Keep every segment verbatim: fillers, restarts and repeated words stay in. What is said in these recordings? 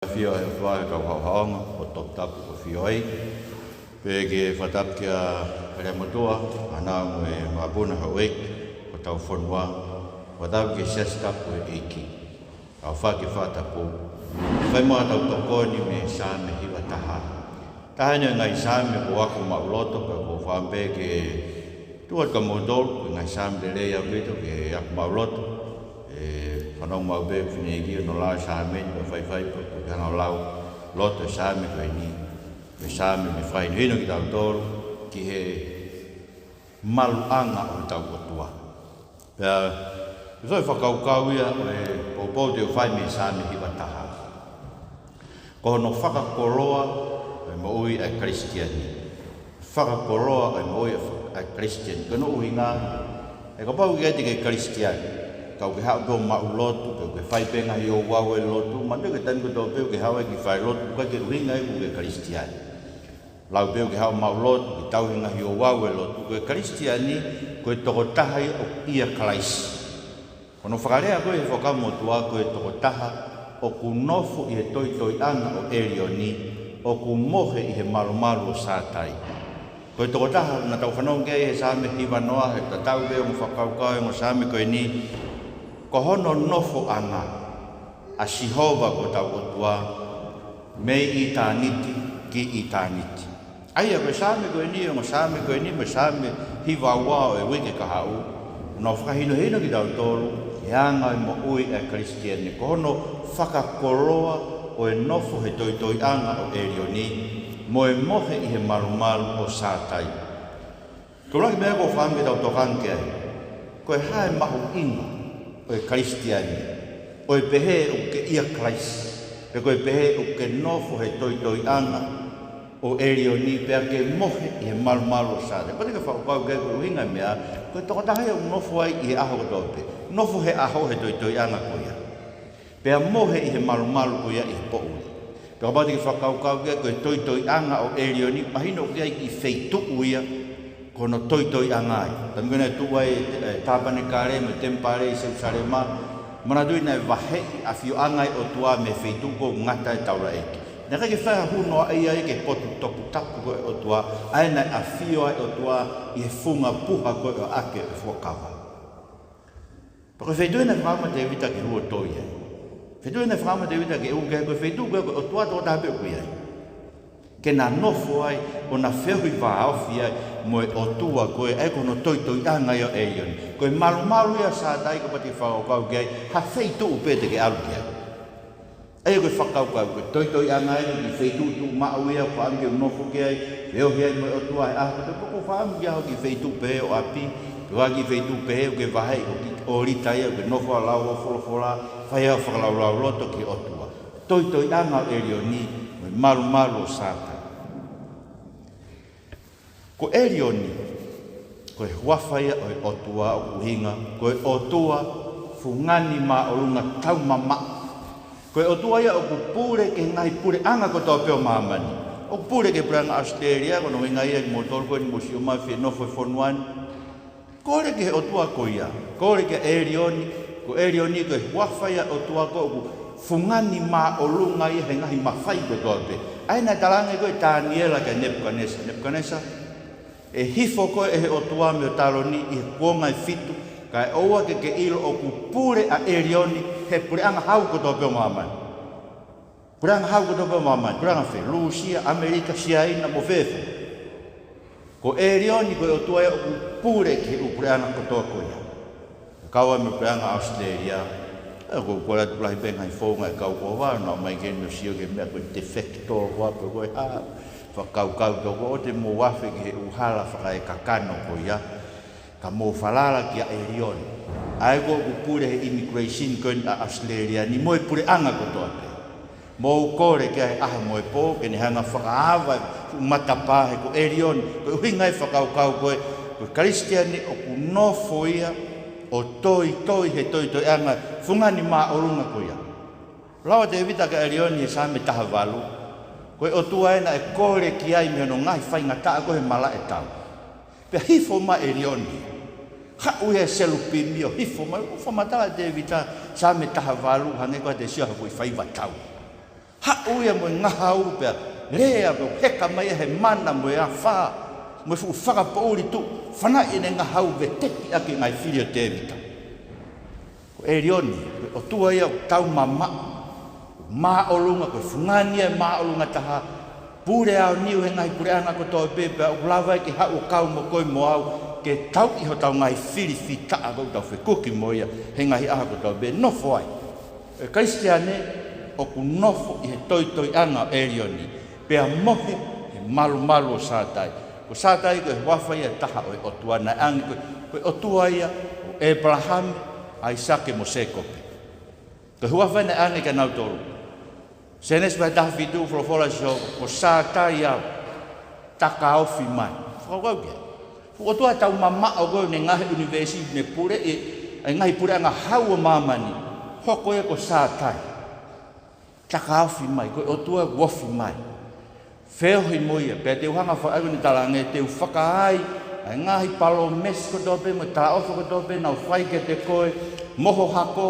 ʻAfio ʻa e ʻOtua ʻi he kau haohaonga, ʻo toputapu ʻo ʻafio ai. Pea ke fakatapu kia Kalaimotua, ʻa e ʻAna mo e Mapuna Houʻeiki, ko hotau fonua, fakatapu ki he Siasi Tapu ʻo e ʻEiki. Kau fai e fakatapu. Fai muʻa ʻetau tokoni mei he Saame hiva taha. Taha eni ʻo e ngaahi Saame kuo ako maʻuloto, pea ʻoku ou fakaʻamu pē ke tuku atu kia moutolu, ko e ngaahi Saame lelei ʻaupito ke ako maʻuloto. ʻE fanongo maʻu pē fineʻeiki ʻo nau lau e Saame ni, pea faifai pē ʻoku ʻikai ke nau lau loto e Saame ko eni. Ko e Saame ne fakahinohino kitautolu ki he maluʻanga ʻo hotau ʻOtua. Pea, ko e foʻi fakakaukau ia ʻo e poupou te u fai mei he Saame hiva taha. Ko hono fakakoloa ʻo e moʻui ʻa e Kalisitiane. Fakakoloa ʻo e moʻui ʻa e Kalisitiane. Ko hono ʻuhinga, he kapau ʻoku ʻikai te ke Kalisitiane, ka ʻoku ke haʻu pē ʻo maʻulotu, pe ʻoku ke fai pē ngaahi ouau ʻo e lotu, manatuʻi ko e taimi kotoa pē ʻoku ke haʻu ai ki he falelotu, ʻoku ʻikai ke ʻuhinga ia ʻoku ke Kalisitiane. Lau pē ʻoku ke haʻu ʻo maʻulotu, ke tauhi e ngaahi ouau ʻo e lotu. Ko e Kalisitiane, ko e tokotaha ia ʻoku ʻia Kalaisi. Ko hono fakalea ko ē he Fuakava Motuʻa, ko e tokotaha ʻoku nofo ʻi he toitoiʻanga ʻo ʻElioni, ʻoku mohe ʻi he malumalu ʻo Sātai. Ko e tokotaha naʻa tau fanongo ki ai he Saame hiva noa, he tatau pē ʻa e ongo fakakaukau ʻo e ongo Saame ko eni, ko hono nofoʻanga ʻa Sihova ko hotau ʻOtua, mei ʻitāniti ki ʻitāniti. ʻA ia ko e Saame ko eni, ongo Saame ko eni, mo e Saame hiva ua ʻo e uike kahaʻu, ʻoku nau fakahinohino kitautolu ki he anga ʻo e moʻui ʻa e Kalisitiane, ko hono fakakoloa ʻo e nofo he toitoiʻanga ʻo ʻElioni, mo e mohe ʻi he malumalu ʻo Sātai. Ko e ʻuluaki meʻa ʻoku ou fakaʻamu ke tau tokanga ki ai, ko e hā e mahuʻinga ʻo e Kalisitiane, ʻo e pehē ʻoku ke ʻia Kalaisi, pe ko e pehē ʻoku ke nofo he toitoiʻanga ʻo ʻElioni pea ke mohe ʻi he malumalu ʻo Sātai. Pea te ke fakakaukau ki ai, ko e ʻuhinga e meʻa, ko e tokotaha ia ʻoku nofo ai ʻi he ʻaho kotoa pē. Nofo he ʻaho he toitoiʻanga ko ia. Pea mohe ʻi he malumalu ko ia ʻi he poʻuli. Pea kapau te ke fakakaukau ki ai, ko e toitoiʻanga ʻo ʻElioni, mahino ʻoku ʻi ai e kiʻi feituʻu ia, ko hono toitoiʻanga ia. Taimi ko ē naʻe tuʻu ai e, e, Tāpanekale mo e temipale ʻi Selusalema, manatuʻi naʻe vaheʻi ʻafioʻanga ʻo e ʻOtua mei he feituʻu ʻoku ngata ai e taulaʻeiki. Naʻe ʻikai ke fai ha hū noaʻia ia ki he potu toputapu ko ē ʻo e ʻOtua, ʻa ia naʻe ʻafio ai e ʻOtua ʻi he funga puha ko ē ʻo ʻAke ʻo e Fuakava. Pea ko e feituʻu ia naʻe fakaʻamu ʻa Tēvita ke hū ʻo toi ai. Feituʻu ia naʻe fakaʻamu ʻa Tēvita ke hū ki ai, ko e feituʻu ko ē ko e ʻOtua tokotaha pē ʻoku ʻi ai. Ke na nofo ai, ʻo na feohi vāofi ai mo e ʻOtua ko ē, ʻa ia ko hono toitoiʻanga ia ʻo ʻElioni. Ko e malumalu ia ʻo Sātai, kapau te ke fakakaukau ki ai, ha feituʻu pē te ke ʻalu ki ai. ʻA ia ko e fakakaukau, ko e toitoiʻanga ia, ko e kiʻi feituʻu tuʻumaʻu ia, ʻoku fakaʻamu ke u nofo ki ai, feohi ai mo e ʻOtua, he ʻaho kotoa pē ʻoku ou fakaʻamu ke u ʻalu ki he feituʻu pehē ʻo ʻapi, pe u ʻalu ki he feituʻu pehē ʻoku ke vaheʻi, ko e kiʻi ʻōlita ia, ʻoku ke nofo ai ʻo lau hoʻo folofola, fai hoʻo fakalaulauloto ki he ʻOtua. Toitoiʻanga ʻo ʻElioni, mo e malumalu ʻo Sātai. Ko ʻElioni, ko e huafa ia ʻo e ʻOtua ʻoku ʻuhinga, ko e ʻOtua fungani māʻolunga taumamaʻo. Ko e ʻOtua ia ʻoku pule ki he ngaahi puleʻanga kotoa pē ʻo māmani. ʻOku pule ki he puleʻanga ʻAositelēlia, ko hono ʻuhinga ia kimoutolu ko eni mou sio mai fie nofo he fonua ni. Kole ki he ʻOtua ko ia, kole kia ʻElioni, ko ʻElioni ko e huafa ia ʻo e ʻOtua ko ē ʻoku fungani māʻolunga ia he ngaahi mafai kotoa pē. ʻA ia naʻe talaange ko ē ʻe Taniela kia Nepukanesa, Nepukanesa, ʻe hifo koe ʻe he ʻOtua mei ho taloni ʻi he kuonga ʻe fitu, kae ʻoua ke ke ʻilo ʻoku pule ʻa ʻElioni he puleʻanga hau kotoa pē ʻo māmani. Puleʻanga hau kotoa pē ʻo māmani, puleʻanga fē, Lūsia, ʻAmelika, Siaina, mo fē fē. Ko ʻElioni ko e ʻOtua ia ʻoku pule ki he ʻū puleʻanga kotoa ko ia. Kau ai mo e puleʻanga ʻAositelēlia. ʻE, ʻoku ou kole atu lahi pē ngaahi founga e kau ko ē ʻoku nau ō mai ke nau sio ki he meʻa ko e de facto ko ē pe ko e hā. Fakakaukau toko ʻoua te mou afe ki he ʻū hala fakaekakano ko ia. Ka mou falala kia ʻElioni. ʻA ia ko ē ʻoku pule he immigration ko eni ʻa ʻAositelēlia ni mo e puleʻanga kotoa pē. Mou kole ki ai he ʻaho mo e pō, ke ne hanga ʻo fakaava e fuʻu matapā he ko ʻElioni, ko e ʻuhinga e fakakaukau ko ē, ko e Kalisitiane ʻoku nofo ia ʻo toitoi he toitoiʻanga fungani māʻolunga ko ia. Lau ʻa Tēvita kia ʻElioni he Saame taha valu, ko e ʻOtua ē naʻe kole ki ai mei hono ngaahi faingataʻa ko ē he malaʻe tau. Pea hifo mai ʻElioni. Haʻu ia e selupimi ʻo hifo mai, ʻo fakamatala ʻe Tēvita, Saame taha valu, hangē ko ʻete sio ha foʻi faiva tau. Haʻu ia mo e ngahau pea lea pea heka mai ia he mana mo e afā, mo e fuʻu fakapoʻuli tuʻu, fanaʻi ʻene ngahau veteki ʻaki e ngaahi fili ʻo Tēvita. Ko ʻElioni, ko e ʻOtua ia ʻoku tau mamaʻo, māʻolunga, ko e fungani ia ʻe māʻolunga taha, pule aoniu he ngaahi puleʻanga kotoa pē, pea ʻoku lava ia ke haʻu ʻo kau mo koe mo au, ke tauʻi hotau ngaahi fili fitaʻa ko ē ʻoku tau fekuki mo ia he ngaahi ʻaho kotoa pē, nofo ai. ʻE Kalisitiane, ʻoku nofo ʻi he toitoiʻanga ʻo ʻElioni, pea mohe he malumalu ʻo Sātai. Ko Sātai ko e huafa ia ʻe taha ʻo e ʻOtua, naʻe ʻange ko e, ko e ʻOtua ia ʻo ʻĒpalahame, ʻAisake mo Sēkope. Ko e huafa ia naʻe ʻange kia nautolu. Sēnesi vahe taha fitu, folofola ʻa Sihova, ko Sātai au, takaofi mai. Fakakaukau ki ai. Fuʻu ʻOtua tau mamaʻo ko ē ʻoku ne ngaohi e ʻunivēsi, ne puleʻi e ngaahi puleʻanga hau ʻo māmani. Hoko ia ko Sātai. Takaofi mai, ko e ʻOtua ʻoku ofi mai. Feohi mo ia, pea te u hanga fakaʻai, ko ʻene talaange, te u fakaai ʻa e ngaahi palōmesi kotoa pē mo e talaʻofa kotoa pē naʻa ku fai kiate koe mo ho hako,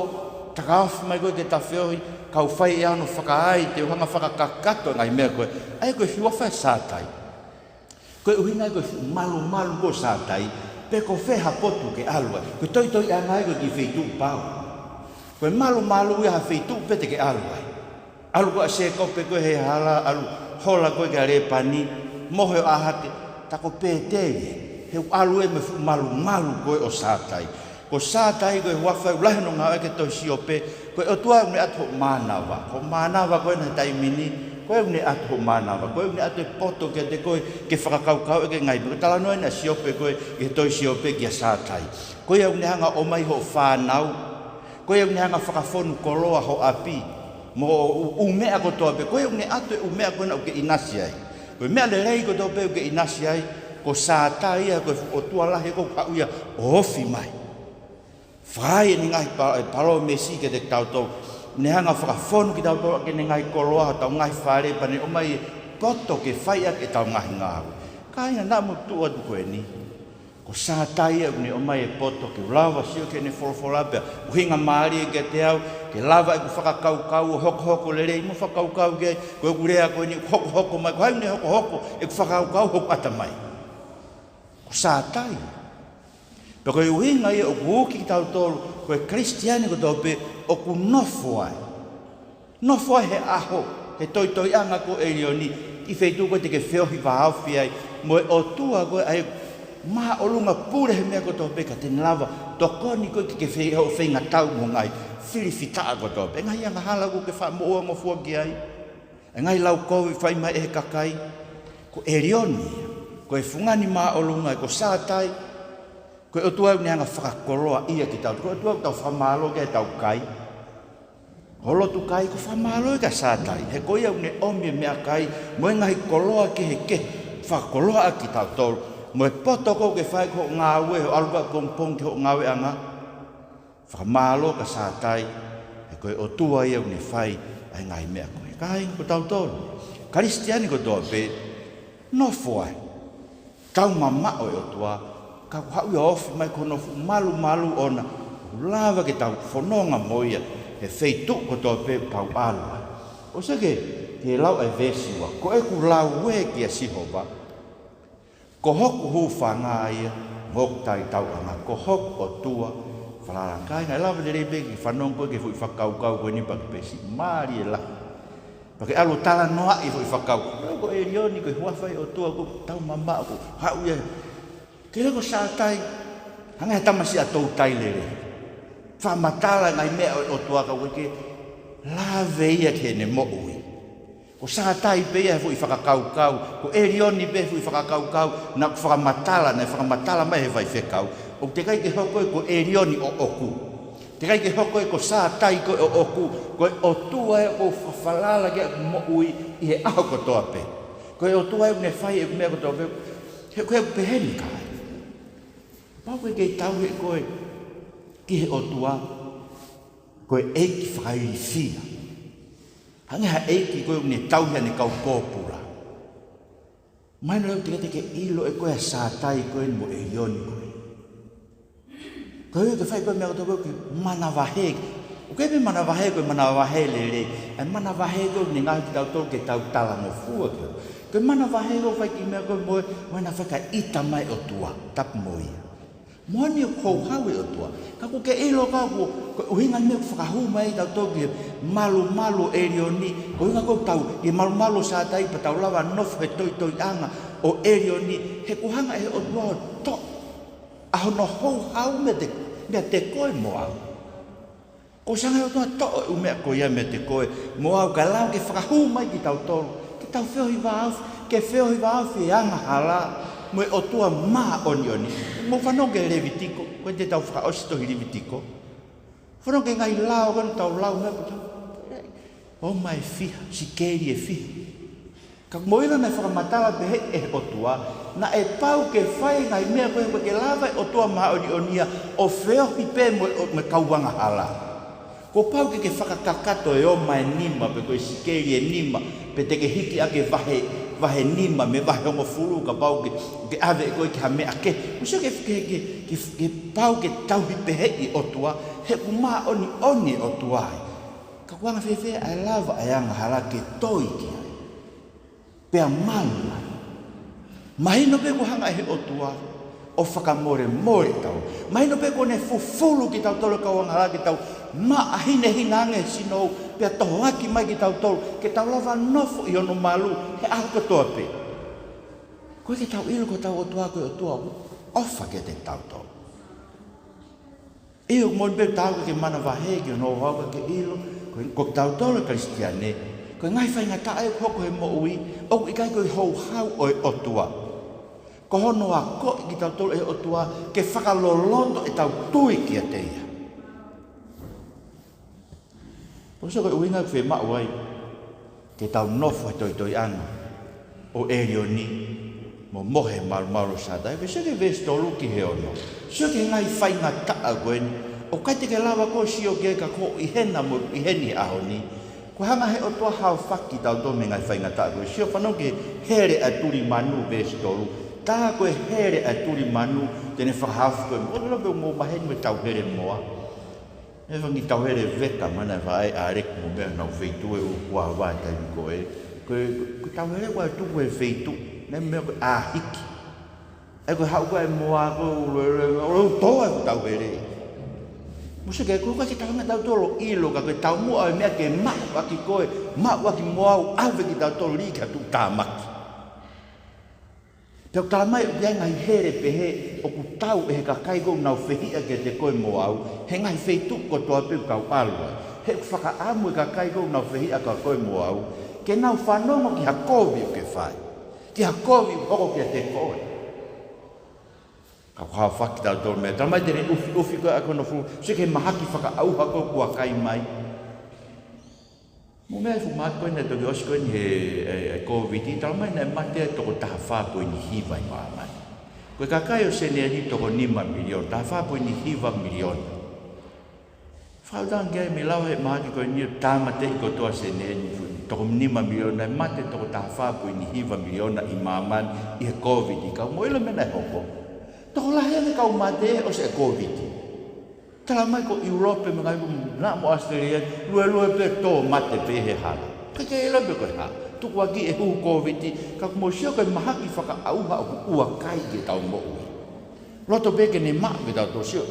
takaofi mai koe ke ta feohi, kau fai ʻe au hono fakaai, te u hanga fakakakato e ngaahi meʻa ko ē. ʻA ia ko e huafa ia Sātai. Ko e ʻuhinga ia ko e fuʻu malumalu ko ē ʻo Sātai, pe ko fē ha potu ke ʻalu ai. Ko e toitoiʻanga ia ko e kiʻi feituʻu pau. Ko e malumalu ia ha feituʻu pē te ke ʻalu ai. ʻAlu ko ē ʻa Sēkope ko ē he hala, ʻalu hola ko ē kia Lēpani, mohe ʻo ʻā hake, tā ko Pēteli, he ʻoku ʻalu ia mo e fuʻu malumalu ko ē ʻo Sātai. Ko Sātai ko e huafa ia ʻoku lahi hono ngāue ki he tohi Siope, ko e ʻOtua ʻoku ne ʻatu hoʻo mānava. Ko e mānava ko ē ʻi he taimi ni, ko ia ʻoku ne ʻatu hoʻo mānava. Ko ia ʻoku ne ʻatu e poto kiate koe, ke fakakaukauʻi e ngaahi meʻa. Ko e talanoa eni ʻa Siope ko ē, ʻi he tohi Siope kia Sātai. Ko ia ʻoku ne hanga ʻo ʻomai hoʻo fānau. Ko ia ʻoku ne hanga ʻo fakafonu koloa ho ʻapi. Mo hoʻo ʻū, ʻū meʻa kotoa pē. Ko ia ʻoku ne ʻatu e ʻū meʻa ko ena ʻoku ke ʻinasi ai. Ko e meʻa lelei kotoa pē ʻoku ke ʻinasi ai, ko Sātai ia, ko e fuʻu ʻotua lahi ko ē ʻoku haʻu ia ʻo ofi mai. Fai ʻene ngaahi pa-, e palōmesi kiate kitautolu. Ne hanga ʻo fakafonu kitautolu ʻaki ʻene ngaahi koloa, hotau ngaahi fale, pea ne ʻomai e poto ke fai ʻaki ʻetau ngaahi ngāue. Kāinga, naʻa mo tuʻu atu ko eni. Ko Sātai ia ʻoku ne ʻomai e poto ke u lava ʻo sio ki heʻene folofola pea ʻuhinga mālie kiate au, ke lava ʻeku fakakaukau ʻo hokohoko lelei mo fakakaukau ki ai, ko ʻeku lea ko eni ʻoku hokohoko mai, ko hai ʻoku ne hokohoko ʻeku fakakaukau, hoku ʻatamai? Ko Sātai. Pea ko e ʻuhinga ia ʻoku uki kitautolu, ko e Kalisitiane kotoa pē ʻoku nofo ai. Nofo ai he ʻaho, he toitoiʻanga ko ē ʻo ʻElioni, ʻi he feituʻu ko ē te ke feohi vāofi ai mo e ʻOtua ko ē ʻa ia ʻoku māʻolunga, pule he meʻa kotoa pē, ka te ne lava ʻo tokoni koe ke ke fei-, hoʻo feingatau mo e ngaahi fili fitaʻa kotoa pē. Ngaahi angahala ʻoku ke faʻa moʻua ngofua ki ai. E ngaahi lau kovi ʻoku fai mai ʻe he kakai. Ko ʻElioni ia, ko e fungani māʻolunga, ko Sātai, ko e ʻOtua ʻoku ne hanga ʻo fakakoloaʻia kitautolu. Ko e ʻOtua ʻoku tau fakamālō ki ai heʻetau kai. Hoʻo lotu kai, ko e fakamālō ia kia Sātai. He ko ia ʻoku ne ʻomi e meʻakai mo e ngaahi koloa kehekehe, fakakoloa ʻaki kitautolu. Mo e poto ko ē ʻoku ke fai ʻaki hoʻo ngāue, hoʻo ʻalu ki he pongipongi ki hoʻo ngāueʻanga. Fakamālō kia Sātai, he ko e ʻOtua ia ʻoku ne fai ʻa e ngaahi meʻa ko ē. Kāinga, ko tautolu Kalisitiane kotoa pē, nofo ai. Tau mamaʻo e ʻOtua, ka ʻoku haʻu ia ʻo ofi mai ko hono fuʻu malumalu ʻoʻona, ʻoku lava ke tau fononga mo ia he feituʻu kotoa pē ʻoku tau ʻalu ai. ʻOsi ke, ke lau e veesi ua, ko ʻeku lau ē kia Sihova, ko hoku hūfanga ia mo hoku taitauʻanga, ko hoku ʻOtua falala. Kāinga, ʻe lava lelei pē ke fanongo koe ki he foʻi fakakaukau ko eni pea ke pehē, mālie lahi. Pea ke ʻalu ʻo talanoaʻi e foʻi fakakaukau. Ko ʻElioni, ko e huafa ia ʻo e ʻOtua ʻoku tau mamaʻo, ʻoku haʻu ia. Ke lea ko Sātai, hangē ha tamasiʻi ʻa toutai lelei. Fakamatala e ngaahi meʻa ʻo e ʻOtua ka ʻoku ʻikai ke lave ia ki heʻene moʻui. Ko Sātai pē ia he foʻi fakakaukau, ko ʻElioni pē he foʻi fakakaukau, naʻa ku fakamatala, naʻe fakamatala mai he faifekau, ʻoku teʻeki ai ke hoko ia ko ʻElioni ʻoʻoku. Teʻeki ai ke hoko ia ko Sātai ko ē ʻoʻoku, ko e ʻOtua ē ʻoku ou falala ki ai ʻi heʻeku moʻui ʻi he ʻaho kotoa pē. Ko e ʻOtua ē ʻoku ne fai ʻeku meʻa kotoa pē, he ko e pehē ni kāinga. Pau ke kei tauhi koe ki he ʻOtua, ko e ʻeiki fakailifia. Hangē ha ʻeiki ko ē ʻoku ne tauhi ʻene kau pōpula. Mahino lelei teʻeki ke ʻilo ʻe koe ʻa Sātai ko eni mo ʻElioni ko ē. Ko e ʻuhi ke fai ko e meʻa kotoa ko ē ke manavahē, ʻOku ʻikai pē manavahē ko e manavahē lelei, ʻa e manavahē ko eni ngaahi kitautolu ke tau talangofua ki ai. Ko e manavahē ko e fai ki he meʻa ko ē mo e, mo e naʻe fakaʻita mai ʻOtua, tapu mo ia. Moʻoni ʻoku houhau e ʻOtua. Ka ʻoku ke ʻilo ka ko e, ko e ʻuhinga e meʻa ʻoku fakahū mai ai kitautolu ki he malumalu ʻo ʻElioni, ko e ʻuhinga ko ʻetau, ki he malumalu ʻo Sātai pea tau lava nofo he toitoiʻanga ʻo ʻElioni, he ʻoku hanga ʻe he ʻOtua ʻo toʻo ʻa hono houhau meiate, meiate koe mo au. Kuo ʻosi hanga ʻe he ʻOtua ʻo toʻo e ʻū meʻa ko ia meiate koe mo au kae lava ke fakahū mai kitautolu, ke tau feohi vāofi, ke feohi vāofi he angahala mo e ʻOtua māʻoniʻoni. Mou fanongo ki Levitiko, ko ʻetau fakaʻosi tohi Levitiko. Fanongo ki he ngaahi lao ko eni ʻoku tau lau mai ko ē. ʻOmai e fiha, sikeli ʻe fiha. Ka mou ʻilo naʻe fakamatala pehē ʻe he ʻOtua, naʻe pau ke fai e ngaahi meʻa ko ē ke lava e ʻOtua māʻoniʻoni ia ʻo feohi pē mo e, mo e kau angahala. Kuo pau ke ke fakakakato e ʻomai e nima pe ko e sikeli ʻe nima, pe te ke hiki ʻaki e vahe, vahe nima mei he vahe hongofulu kapau ʻoku ke, ke ʻave ʻe koe ki ha meʻa kehe. Mou sio ki he, ki he, ki he, ki he, ki he pau ke tauhi pehē ʻe he ʻOtua, he ʻoku māʻoniʻoni e ʻOtua ia. Ka ʻoku anga fēfē ʻa e lava ʻa e angahala ke toi ki ai pea malu ai? Mahino pē kuo hanga ʻe he ʻOtua ʻo fakamolemole kitautolu. Mahino pē kuo ne fufulu kitautolu ʻe he kau angahala ke tau maʻa hinehina ange he sino, pea tohoaki mai kitautolu ke tau lava nofo ʻi hono malu he ʻaho kotoa pē. Ko e ke tau ʻilo ko hotau ʻOtua ko e ʻOtua ʻoku ʻofa kiate kitautolu. ʻIo, ʻoku moʻoni pē ʻoku taau ke ke manavahē ki hono houhau ka ke ʻilo, ko, ko kitautolu Kalisitiane, ko e ngaahi faingataʻa ʻoku hoko he moʻui, ʻoku ʻikai ko e houhau ʻo e ʻOtua. Ko hono akoʻi kitautolu ʻe he ʻOtua ke fakaloloto ʻetau tui kiate ia. Mou sio ko e ʻuhinga ʻoku fiemaʻu ai ke tau nofo he toitoiʻanga ʻo ʻElioni mo mohe he malumalu ʻo Sātai. Ko e sio ki he veesi tolu ki he ono. Sio ki he ngaahi faingataʻa ko eni. ʻOku ʻikai te ke lava koe ʻo sio ki ai ka ko e ʻi hena mo e ʻi heni he ʻaho ni. Kuo hanga ʻe he ʻOtua ʻo haofaki kitautolu mei he ngaahi faingataʻa ko ē. Sio fanongo ki he hele ʻa e tuli manu, veesi tolu. Tā ko e hele ʻa e tuli manu te ne fakahaofi koe. ʻOku ʻikai lava pē ʻo mou maheni mo e tauhele moa. ʻE fanga kiʻi tauhele veta mai naʻe vaʻe ʻa ʻAleki mo meʻa ʻenau feituʻu ʻi he ʻū kuava he taimi ko ē. Ko e, ko e tauhele ko ē ʻoku tuku he feituʻu, naʻe meʻa ko e ʻāhiki. ʻE ko e haʻu ko ē moa ko ē ʻo lue, lue, lue, ʻo lue ʻo toa e tauhele. Mou sio ki he, ko e ʻikai ke tau hanga ʻe tautolu ʻo ʻilo ka ko e taumuʻa e meʻa ke maʻu ʻaki koe, maʻu ʻaki mo au, ʻave kitautolu ki ha tuʻutāmaki. Pea ʻoku tala mai ʻoku ʻi ai e ngaahi hele pehē ʻoku tau ʻe he kakai ko ē ʻoku nau fehiʻa kiate koe mo au, he ngaahi feituʻu kotoa pē ʻoku tau ʻalu ai. He ʻoku fakaʻamu e kakai ko ē ʻoku nau fehiʻa kia koe mo au ke nau fanongo ki ha kovi ʻoku ke fai, ki ha kovi ʻoku hoko kiate koe. Ka ʻoku haofaki kitautolu mei ai. Tala mai te ne ʻufiʻufi koe ʻaki hono fufulu, sio ki he mahaki fakaʻauha ko ē ʻoku kai mai. Mo e meʻa e fuʻu mahaki ko eni naʻe toki ʻosi ko eni he, he, he Kōviti, tala mai naʻe mate ai toko taha fā poini hiva ʻi māmani. Ko e kakai ʻo Seneli toko nima miliona, taha fā poini hiva miliona. Fakaʻuta ange ki ai mei he lava he mahaki ko eni ʻo tāmateʻi kotoa Seneli, toko nima miliona, naʻe mate toko taha fā poini hiva miliona ʻi māmani ʻi he Kōviti, ka mou ʻilo e meʻa naʻe hoko. Tokolahi ange kau mate ʻosi e Kōviti. Tala mai ko ʻIulope mo e ngaahi, naʻa mo ʻAositelēlia, luelue pē tō mate pē he hala. Ke ke ʻilo pē ko e hā. Tukuakiʻi e huhu Kōviti, ka mou sio ko e mahaki fakaʻauha ʻoku ʻuakai ke tau moʻui. Loto pē ke ne maʻu ke tau tō sio.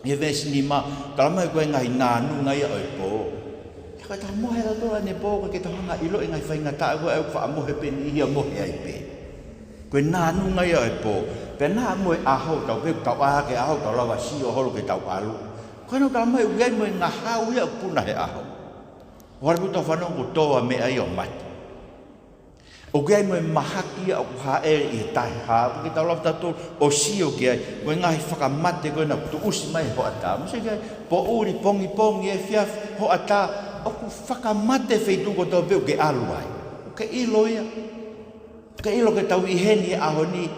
He veesi nima, tala mai ko e ngaahi nānunga ia ʻo e pō. Ka tau mohe ʻa tautolu ʻanepō, ka ke tau hanga ʻiloʻi e ngaahi faingataʻa ko ē ʻoku faʻa mohe pē niʻihi ʻo mohe ai pē. Ko e nānunga ia ʻo e pō. Pea naʻa mo e ʻaho, tau pē, tau ʻā hake ʻaho, tau lava sio holo ke tau ʻalu. Ko ena tala mai ʻoku ʻi ai mo e ngahau ia ʻoku puna he ʻaho. ʻO hara pē tau fanongo kuo tō ʻa e meʻa ia ʻo mate. ʻOku ʻi ai mo e mahaki ia ʻoku hāʻele ʻi he taʻehāʻele, ke tau lava tautolu ʻo sio ki ai, mo e ngaahi fakamate ko ena ʻoku tuʻusi mai he hoʻatā. Mou sio ki ai, poʻuli, pongipongi, efiafi, hoʻatā, ʻoku fakamate feituʻu kotoa pē ʻoku ke ʻalu ai. ʻOku ke ʻilo ia. ʻOku ke ʻilo ʻoku tau ʻi heni he ʻaho ni,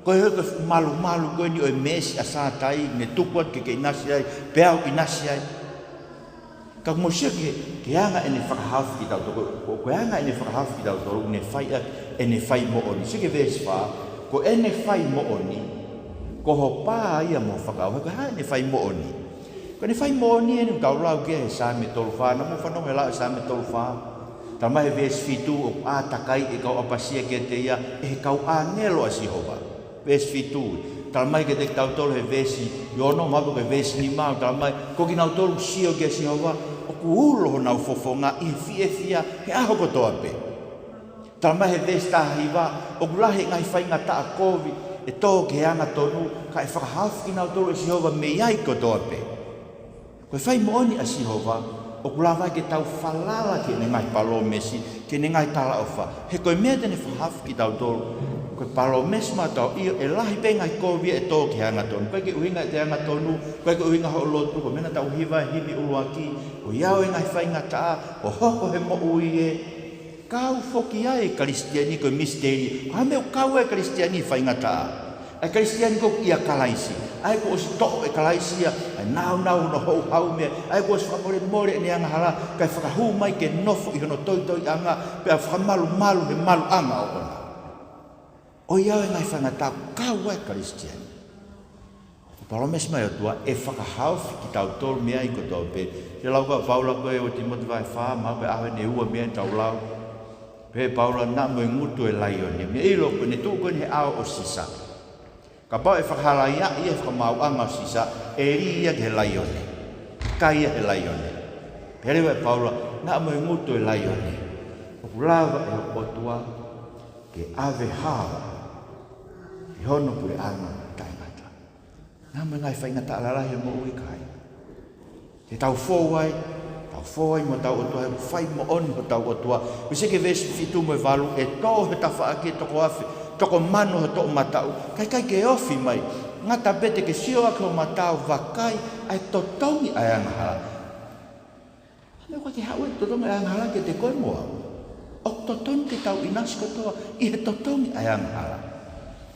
ko e hoko e malumalu ko eni ʻo e meesi ʻa Sātai, ne tuku atu ke ke ʻinasi ai, pea u ʻinasi ai. Ka mou sio ki he, ki he anga ʻene fakahaofi kitautolu, ko, ko e anga ʻene fakahaofi kitautolu, ne fai ʻaki ʻene fai moʻoni. Sio ki he veesi fā, ko ʻene fai moʻoni, ko ho pā ia mo ho fakaʻauha, ko e hā ʻene fai moʻoni? Ko ʻene fai moʻoni eni ʻoku tau lau ki ai he Saame tolu fā, naʻa mou fanongo he lau Saame tolu fā. Talamai he veesi fitu ʻoku ʻātakaiʻi e kau ʻapasia kiate ia ʻe he kau ʻāngelo ʻa Sihova. Veesi fitu. Talamai kiate kitautolu he veesi ono, mahalo ko e veesi nima, talamai ko kinautolu sio kia Sihova, ʻoku ulo honau fofonga ʻi he fiefia he ʻaho kotoa pē. Talamai he veesi taha hiva, ʻoku lahi e ngaahi faingataʻa kovi ʻe tō ki he angatonu, ka ʻe fakahaofi kinautolu ʻe Sihova mei ai kotoa pē. Ko e fai moʻoni ʻa Sihova, ʻoku lava ke tau falala ki heʻene ngaahi palōmesi, ki heʻene ngaahi talaʻofa. He ko e meʻa te ne fakahaofi kitautolu, ko e palōmesi maʻatautolu, ʻio, ʻe lahi pē ngaahi kovi ʻe tō ki he angatonu. ʻIkai ke ʻuhinga ʻete angatonu, ʻikai ke ʻuhinga hoʻo lotu, ko e meʻa naʻa tau hiva he himi ʻuluaki, ʻoku ʻi ai e ngaahi faingataʻa, ʻo hoko he moʻui ē, kau foki ai e Kalisitiane ko e misiteli. Ko e hā e meʻa ʻoku kau ai e Kalisitiane he faingataʻa? ʻA e Kalisitiane ko ia ʻia Kalaisi. ʻA ia kuo ʻosi toʻo ʻe Kalaisi ia, ʻa e nāunau hono houhau mei ai. ʻA ia kuo ʻosi fakamolemole ʻene angahala, kae fakahū mai ke nofo ʻi hono toitoiʻanga, pea fakamalumalu he maluʻanga ʻoʻona. ʻOku ʻi ai e ngaahi faingataʻa ʻoku kau ai e Kalisitiane. Palōmesi mai ʻOtua ʻe fakahaofi kitautolu mei ai kotoa pē. Te lau ka Paula ko e ʻUluaki Tīmote vahe fā, mahalo ko e ʻaho eni ʻe ua mei ai tau lau. Pehē ʻe Paula naʻa mo e ngutu e laione. Meʻa ʻilo ko ʻene tuʻu ko eni he ʻao ʻo Sisa. Kapau ʻe fakahalaiaʻi ia he fakamaauʻanga ʻo Sisa, ʻe lī ia ki he laione. Kai ia he laione. Pehē leva ʻe Paula, naʻa mo e ngutu e laione. ʻOku lava ʻe he ʻOtua ke ʻave hao ʻi hono puleʻanga taʻengata. Naʻa mo e ngaahi faingataʻa lalahi ʻo e moʻui, kae ʻikai ke tau fou ai, tau fou ai mo hotau ʻOtua, he ʻoku fai moʻoni hotau ʻOtua. Uese ki he veesi fitu mo e valu, ʻe tō he tafaʻaki e toko afe, toko mano he toʻomataʻu, kae ʻikai ke ofi mai. Ngata pē te ke sio ʻaki ho mata ʻo vakai ʻa e totongi ʻa e angahala. Hangē ʻoku ʻikai ke haʻu e totongi ʻa e angahala kiate koe mo au. ʻOku totonu ke tau ʻinasi kotoa ʻi he totongi ʻa e angahala.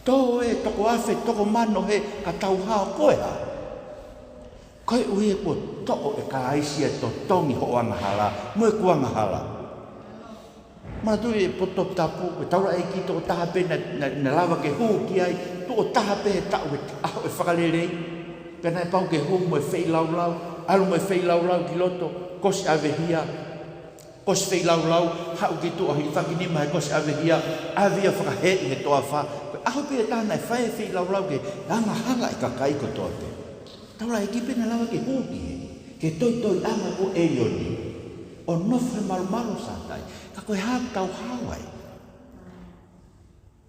Tō e toko afe, toko mano he ka tau hao, ko e hā? Koeʻuhi he kuo toʻo ʻe Kalaisi e totongi hoʻo angahala mo ʻeku angahala. Manatuʻi e potu tapu, ko e taulaʻeiki tokotaha pē naʻe, naʻe, naʻe lava ke hū ki ai, tuʻo taha pē he taʻu he ʻaho e fakalelei. Pea naʻe pau ke hū mo e feilaulau, ʻalu mo e feilaulau ki loto, kosi ʻavehia, kosi feilaulau, haʻu ki tuʻa, hilifaki nima he kosi ʻavehia, ʻave ia ʻo fakahē ʻi he toafa. Ko e ʻaho pē ʻe taha naʻe fai e feilaulau ki he angahala e kakai kotoa pē. Taulaʻeiki pē naʻe lava ke hū ki he, ki he toitoiʻanga ko ē ʻo ʻElioni, ʻo nofo he malumalu ʻo Sātai. Ka ko e hā ʻoku tau hao ai?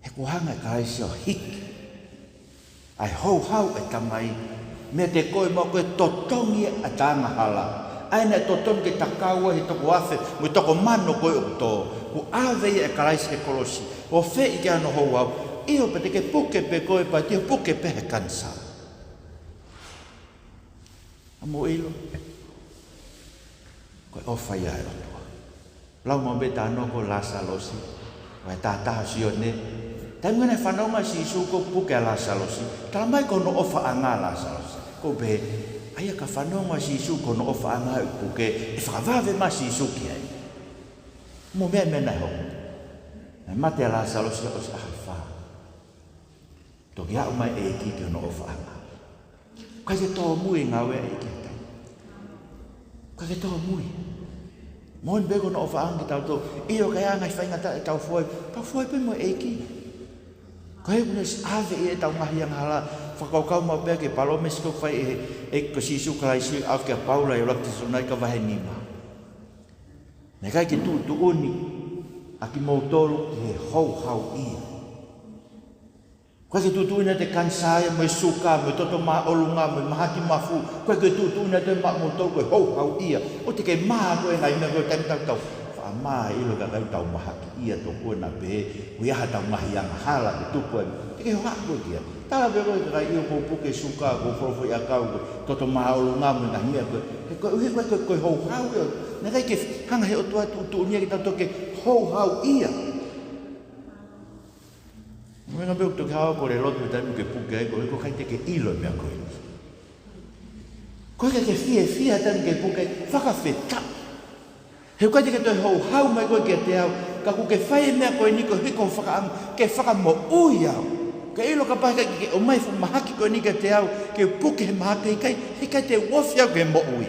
He kuo hanga ʻe Kalaisi ʻo hiki ʻa e houhau ʻa e Tamai meiate koe mo au, ko e totongi ʻa e angahala. ʻA ia naʻe totonu ke ta kau ai he toko afe mo e toko mano ko ē ʻoku tō. Kuo ʻave ia ʻe Kalaisi ki he kolosi, ʻo fēʻi ki ai hono houhau. ʻIo, pea te ke puke pē koe, pea te u puke pē he kanisā. Naʻa mou ʻilo, ko e ʻofa ia ʻa e ʻOtua. Lau maʻu pē taʻu noa ko Lāsalosi, ʻo e taha taha ʻo Sione. Taimi naʻe fanongo ai ʻa Sīsū kuo puke ʻa Lāsalosi, talamai ko hono ʻofaʻanga ʻa Lāsalosi. Ko e pehē, ʻa ia ka fanongo ʻa Sīsū ko hono ʻofaʻanga ʻoku puke, ʻe fakavave mai ʻa Sīsū ki ai. Mou meʻa meʻa naʻe hoko. Naʻe mate ʻa Lāsalosi ʻosi ʻaho ʻe fā. Toki aʻu mai e ʻEiki ki hono ʻofaʻanga. ʻIkai ke tōmui e ngāue ʻa e ʻEiki he taimi. ʻIkai ke tōmui. Moʻoni pē ko hono ʻofaʻanga kitautolu. ʻIo, ka ʻi ai e ngaahi faingataʻa ʻe tau fou ai, tau fou ai pē mo e ʻEiki. Ko e ʻuhinga naʻe ʻosi ʻave ʻe ia ʻetau ngaahi angahala. Fakakaukau maʻu pē ki he palōmesi kuo fai ʻe he ʻEiki ko Sīsū Kalaisi ʻo aʻu kia Paula ʻi he ʻUluaki Tesalonaika vahe nima. Naʻe ʻikai ke tuʻutuʻuni ʻa kimoutolu ki he houhau ia. ʻIkai ke tuʻutuʻuni ʻa e kanisā ia mo e suka, mo e toto māʻolunga, mo e mahaki mafu. ʻIkai ke tuʻutuʻuni ʻa kimoutolu ko e houhau ia. ʻOua te ke mā koe he ngaahi meʻa ko e taimi tatau. Faʻa mā ʻilo ka ʻikai tau mahaki ia tokua naʻa pehē, ʻoku ʻi ai haʻatau ngaahi angahala ke tupu ai. Te ke hohaʻa koe ki ai. Tala pē koe ki he kakai ʻoku puke suka, ʻoku folofoʻi ʻakau, ko e toto māʻolunga mo e ngaahi meʻa ko ē. He koeʻuhi ko e, ko e, ko e houhau ia. Naʻe ʻikai ke hanga he ʻOtua ʻo tuʻutuʻuni ia kitautolu ke houhau ia. Meʻa pē ʻoku toki hao ko e lotu he taimi ke puke ai koe, ʻoku ʻikai te ke ʻilo e meʻa ko ē. ʻOku ʻikai ke fiefia he taimi ke puke ai, fakafetaʻi. He ʻoku ʻikai te ke toe houhau mai koe kiate au, ka kuo ke fai e meʻa ko eni koeʻuhi ko hoʻo fakaʻamu ke fakamoʻui au. Ke ʻilo kapau ʻe ʻikai ke ʻomai fuʻu mahaki ko eni kiate au, ke puke he mahaki, he ʻikai, he ʻikai te u ofi au ki he moʻui.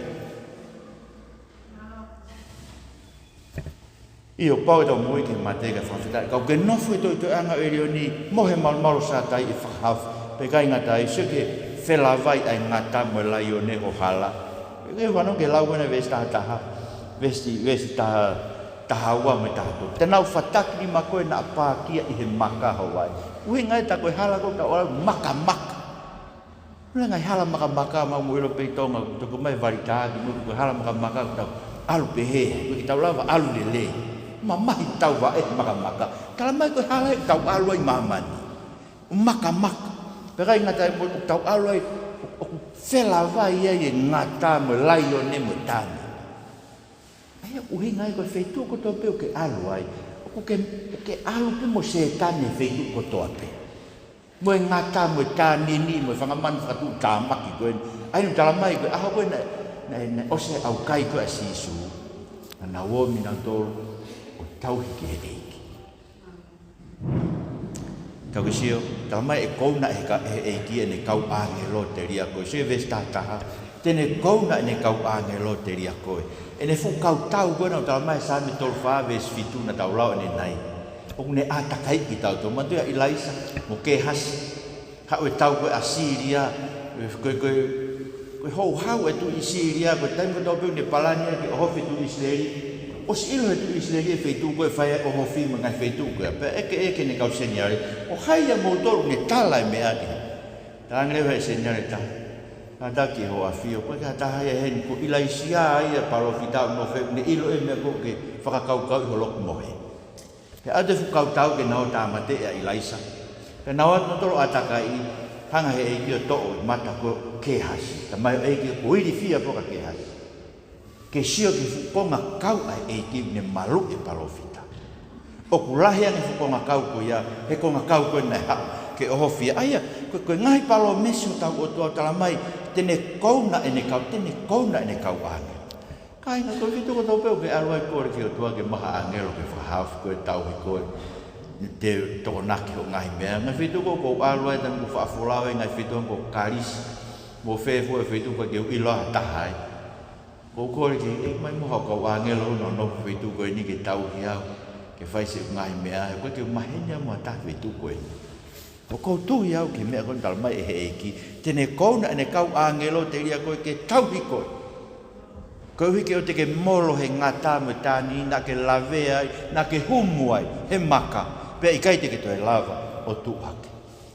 ʻIo, pau ʻetau moʻui ki he mate kae fakafetaʻi. Ka ʻoku ke nofo he toitoiʻanga ʻo ʻElioni mo he malumalu ʻo Sātai ʻi he fakahaofi. Pea ʻikai ngata ai, sio ki he felavai ʻa e ngata mo e laione ho hala. Ke u fanongo ki he lau ko ena veesi taha taha, veesi, veesi taha, taha ua mo e taha tolu. Te nau fataki nima koe naʻa pākia ʻi he maka ho vai. ʻUhinga ia ʻetau ko e hala ko ʻetau ʻalu makamaka. Ula ngai hala makamaka, mau mo ʻilo pē ʻi Tonga, toko mai valitaaki mo ko e hala makamaka, ko ʻetau ʻalu pehē, ʻoku ʻikai ke tau lava ʻalu lelei. Mamahi ʻetau vaʻe makamaka. Talamai ko e hala ʻetau ʻalu ai ʻi māmani. Makamaka. Pea ʻikai ngata ai mo ʻetau ʻalu ai, ʻo, ʻoku felavai ai e ngata mo e laione mo e tānini. ʻA ia ʻuhinga ia ko e feituʻu kotoa pē ʻoku ke ʻalu ai, ʻoku ke, ʻoku ke ʻalu pē mo Sētane he feituʻu kotoa pē. Mo e ngata, mo e tānini, mo e fanga manu fakatuʻutāmaki ko ē. ʻA ia naʻe talamai ko e ʻaho ko ē naʻe, naʻe, naʻe ʻosi e ʻaukai ko ē ʻa Sīsū, naʻa nau ō mai nautolu ʻo tauhi ki he ʻEiki. Tau ke sio, talamai ʻe kouna ʻe he ka-, ʻe he ʻEiki ʻene kau ʻāngelo telia koe. Sio veesi taha taha. Te ne kouna ʻene kau ʻāngelo telia koe. ʻEne fuʻu kau tau ko ē naʻe talamai ʻe Saame tolu fā veesi fitu naʻa tau lau ʻanenai. ʻOku ne ʻātakaiʻi kitautolu. Manatuʻi ʻa ʻIlaisa mo Kēhasi. Haʻu e tau ko ē ʻa Sīlia. Ko e, ko e, ko e houhau e tuʻi Sīlia. Ko e taimi kotoa pē ʻoku ne palani ai ke ʻohofi e tuʻi ʻIsileli. ʻOsi ʻilo he tuʻi ʻIsileli e feituʻu ko ē ʻe fai ai e ʻohofi mo e ngaahi feituʻu ko ē. Pea ʻeke, ʻeke ʻe he kau seniale, ko hai ʻia moutolu ʻoku ne tala e meʻa ni? Talaange leva ʻe he seniale ʻe taha, kātaki ʻe hoʻo ʻafio, ʻoku ʻikai ke ʻi ai ha taha ia heni, ko ʻIlaisiā ia e palōfita ʻoku nofo, ʻoku ne ʻilo ʻe ia e meʻa ko ē ʻoku ke fakakaukauʻi ho loki mo hē. Pea ʻalu e fuʻu kau tau ke nau ō ʻo tāmateʻi ʻa ʻIlaisa. Pea nau ō atu nautolu ʻo ʻātakaiʻi, hanga ʻe he ʻEiki ʻo toʻo e mata ko ē ʻo Kēhasi. Talamai ʻe he ʻEiki kuo ilifia foki ʻa Kēhasi. Ke sio ki he fuʻu konga kau ʻa e ʻEiki ʻoku ne maluʻi e palōfita. ʻOku lahi ange e fuʻu konga kau ko ia, he konga kau ko ē naʻe haʻu ke ʻohofi ia. ʻA ia, ko e, ko e ngaahi palōmesi ʻa hotau ʻOtua ʻoku talamai, te ne kouna ʻene kau, te ne kouna ʻene kau ʻāngelo. Kāinga, ko e feituʻu kotoa pē ʻoku ke ʻalu ai, kole ki he ʻOtua ke maʻu ha ʻāngelo ke fakahaofi koe, tauhi koe, te ne tokonaki hoʻo ngaahi meʻa. Ngaahi feituʻu ko ē ʻoku ou ʻalu ai, taimi ʻoku ou faʻa folau ai, ngaahi feituʻu ko Kalisi mo fē fua e feituʻu ʻoku ʻikai ke u ʻilo ha taha ai. ʻOku ou kole ke ʻomai muʻa haʻo kau ʻāngelo ʻo nofo he feituʻu ko eni ke tauhi au, ke fai siʻeku ngaahi meʻa, he ʻoku ʻikai ke u maheni au mo ha taha he feituʻu ko eni. ʻOku ou tui au ki he meʻa ko ē naʻe talamai ʻe he ʻEiki, te ne kouna ʻene kau ʻāngelo telia koe ke tauhi koe. Koeʻuhi ke ʻoua te ke molo he ngata mo e tānini naʻa ke lavea ai, naʻa ke humu ai he maka, pea ʻikai te ke toe lava ʻo tuʻu hake.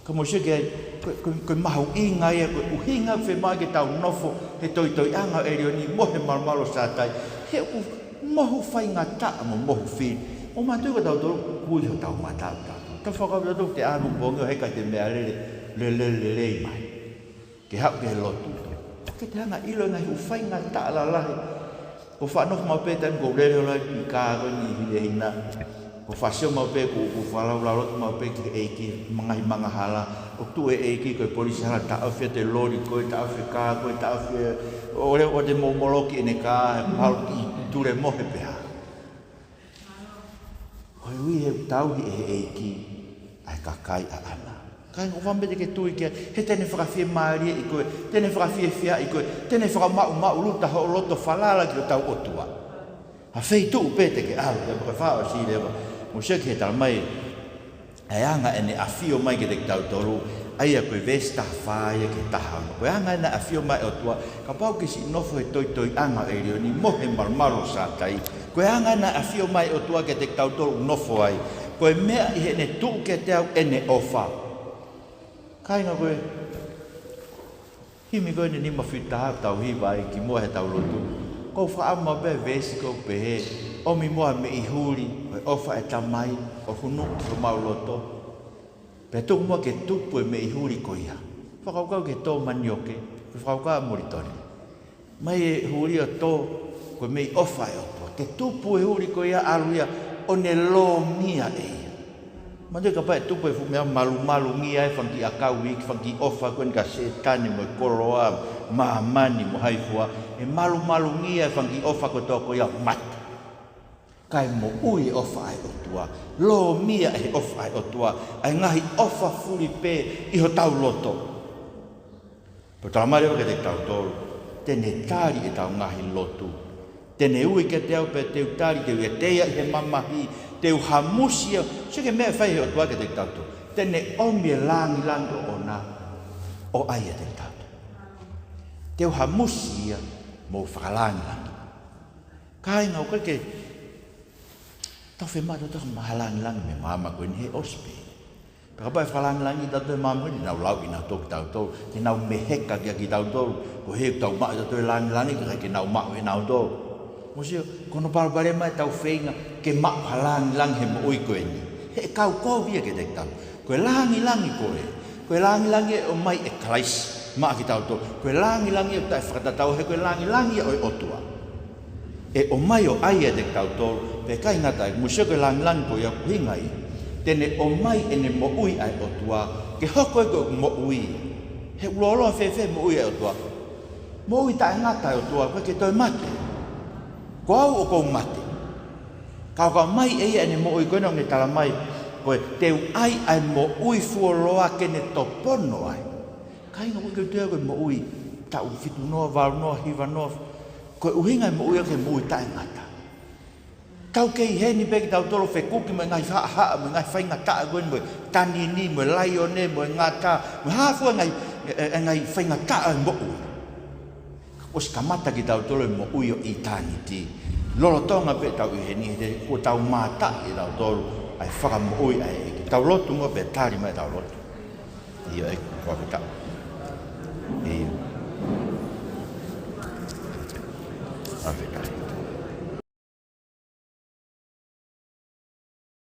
Ka mou sio ki ai, ko e, ko e, ko e mahuʻinga ia, ko e ʻuhinga ʻoku fiemaʻu ke tau nofo he toitoiʻanga ʻo ʻElioni mo he malumalu ʻo Sātai. He ʻoku mohu faingataʻa mo mohu fili. ʻOku mātuʻaki ko tautolu ʻoku kui hotau mata ʻotautolu. Tau fakakaukau tautolu ki he ʻaho ʻo e pongipongi ʻo heka ʻete meʻalele, lele, lelei mai ke haʻu ki he lotu. Ke te hanga ʻo ʻilo e ngaahi fuʻu faingataʻa lalahi. ʻOku ou faʻa nofo maʻu pē taimi ʻoku ou lele holo ai ʻi he kā ko eni ʻi Hinehina. ʻOku ou faʻa sio maʻu pē, ʻoku ou, ʻoku ou faʻa laulau lotu maʻu pē ki he ʻEiki, mei he ngaahi manga hala. ʻOku tuʻu e ʻEiki ko e polisi hala, taʻofi atu e loli ko ē, taʻofi e kā ko ē, taʻofi e, ʻoua leva ʻo te momoloki ʻene kā, he ʻoku halu ke tulemohe pē ha. Koeʻuhi he ʻoku tauhi ʻe he ʻEiki ʻa e kakai ʻaʻana. Kāinga, ʻoku ou fakaʻamu pē te ke tui ki ai, he te ne fakafiemālieʻi koe, te ne fakafiefiaʻi koe, te ne fakamaʻumaʻuluta hoʻo loto falala ki hotau ʻOtua. Ha feituʻu pē te ke ʻalu, ke fakafaʻo si leva. Mou sio ki he talamai ʻa e anga ʻene ʻafio mai kiate kitautolu, ʻa ia ko e veesi taha fā ia ki he taha ono. Ko e anga ʻena ʻafio mai ʻa e ʻOtua, kapau ʻoku ke siʻi nofo he toitoiʻanga ʻo ʻElioni mo he malumalu ʻo Sātai. Ko e anga ʻena ʻafio mai ʻa e ʻOtua kiate kitautolu ʻoku nofo ai. Ko e meʻa ʻi heʻene tuʻu kiate au ʻene ʻofa. Kāinga, ko e himi ko eni nima fitu taha ʻoku tau hiva ai kimuʻa heʻetau lotu. ʻOku ou fakaʻamu maʻu pē veesi ʻoku pehē, ʻomi muʻa ha meʻi huli ʻo e ʻofa ʻa e Tamai, ʻo hunuki homau loto. Pea tuku muʻa ke tupu e meʻi huli ko ia. Fakakaukau ki he tō manioke, ke fakakaukau ʻa Molitoni. Mai e huli ʻo tō, ko e meʻi ʻofa ʻa e ʻOtua. Ke tupu e huli ko ia, ʻalu ia ʻo ne lōngia ʻe ia. Manatuʻi kapau ʻe tupu e fuʻu meʻa malumalungia e fanga kiʻi ʻakau iiki, fanga kiʻi ʻofa ko eni kia Sētane mo e koloa, māmani mo hai fua, ʻe malumalungia e fanga kiʻi ʻofa kotoa ko ia ʻo mate. Kae moʻui e ʻofa ʻa e ʻOtua, lōmia e ʻofa ʻa e ʻOtua ʻa e ngaahi ʻofa fulipē ʻi hotau loto. Pea talamai leva kiate kitautolu, te ne tali ʻetau ngaahi lotu. Te ne ui kiate au pea te u tali, te u ʻiate ia ʻi he mamahi, te u hamusi ia, sio ki he meʻa ʻe fai ʻe he ʻOtua kiate kitautolu. Te ne ʻomi e langilangi ʻoʻona ʻo ʻai ʻiate kitautolu. Te u hamusi ia mo fakalāngilangi. Kāinga, ʻoku ʻikai ke tau fiemaʻu tautolu ke maʻu ha langilangi mei he maama ko eni he ʻosi pē. Pea kapau ʻe fakalāngilangiʻi tautolu ʻe he maama ko eni, nau lau ʻi nau tō kitautolu, te nau meheka kia kitautolu, ko e hē ʻoku tau maʻu tautolu e langilangi, kae ʻikai ke nau maʻu ʻe nautolu. Mou sio, ko hono palopalema ʻetau feinga ke maʻu ha langilangi he moʻui ko eni. He ʻe kau kovi ia kiate kitautolu. Ko e langilangi ko ē, ko e langilangi ʻe ʻomai ʻe Kalaisi maʻa kitautolu. Ko e langilangi ʻoku taʻefakatatau, he ko e langilangi ʻo e ʻOtua. ʻE ʻomai ʻo ʻai ʻiate kitautolu, pea ʻikai ngata ai, mou sio ko e langilangi ko ia ʻoku ʻuhinga ia. Te ne ʻomai ʻene moʻui ʻa e ʻOtua, ke hoko ia ko e moʻui. He ʻoku lōloa fēfē moʻui ʻa e ʻOtua? Moʻui taʻengata ʻa e ʻOtua, ʻoku ʻikai ke toe mate. Ko au ʻoku ou mate. Ka ʻoku ʻomai ʻe ia ʻene moʻui ko ena ʻoku ne talamai, ko e te u ʻai ʻa e moʻui fuoloa ke ne topono ai. Kāinga, ʻoku ʻikai ke toe ko e moʻui taʻu fitu noa, valu noa, hiva noa. Ko e ʻuhinga e moʻui ʻoku ke moʻui taʻengata. Tau kei ʻi heni pē kitautolu fekuki mo e ngaahi haʻahaʻa, mo e ngaahi faingataʻa ko eni, mo e tanini, mo e laione, mo e ngata, mo e hā fua e ngaahi, e, e, e ngaahi faingataʻa e moʻui. ʻOsi kamata kitautolu e moʻui ʻo ʻitāniti. Lolotonga pē ʻetau ʻi heni, he kuo tau mātaʻi ʻe tautolu ʻa e fakamoʻui ʻa e ʻEiki. Tau lotu muʻa pea tali mai ʻetau lotu. ʻIo, ʻEiki, fakafetaʻi. ʻIo. Fakafetaʻi.